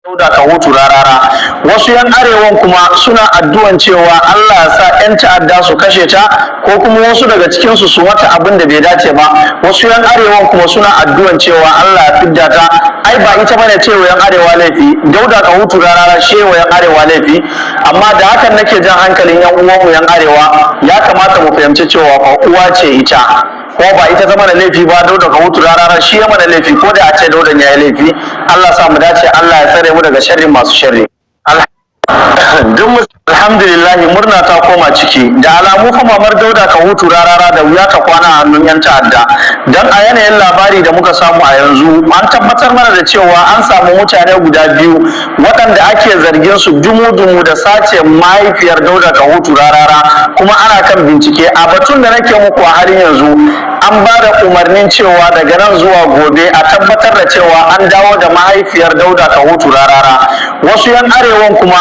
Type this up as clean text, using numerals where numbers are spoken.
Dauda Kahutu Rarara. Wasu yan arewan kuma suna addu'an cewa Allah ya sa yan ta'adda su kashe ta, ko kuma wasu daga cikin su su mata abin da bai dace ba. Wasu yan arewan kuma suna addu'an cewa Allah ya fidda ta. Ai ba ita bane cewa yan arewa laifi, Dauda Kahutu Rarara shewa yan arewa laifi. Amma da hakan nake jan hankalin yan uwanmu yan arewa, ya kamata mu fahimci cewa fa uwa ce ita, ko ba ita ta mana laifi ba. Dauda Kahutu Rarara shi ya mana laifi, ko da a ce Daudan ya yi laifi. Allah sa mu dace, Allah ya tsare mu daga sharrin masu sharri. Duk alhamdulillah, murna ta koma ciki. Da alamu fa mamar Dauda Kahutu Rarara da wuya ta kwana a hannun yan ta'adda, dan a yanayin labari da muka samu a yanzu, an tabbatar mana da cewa an samu mutane guda biyu waɗanda ake zargin su dumu-dumu da sace mahaifiyar Dauda Kahutu Rarara, kuma ana kan bincike. A batun da nake muku a halin yanzu, an ba da umarnin cewa daga nan zuwa gobe a tabbatar da cewa an dawo da mahaifiyar Dauda Kahutu Rarara. Wasu yan arewan kuma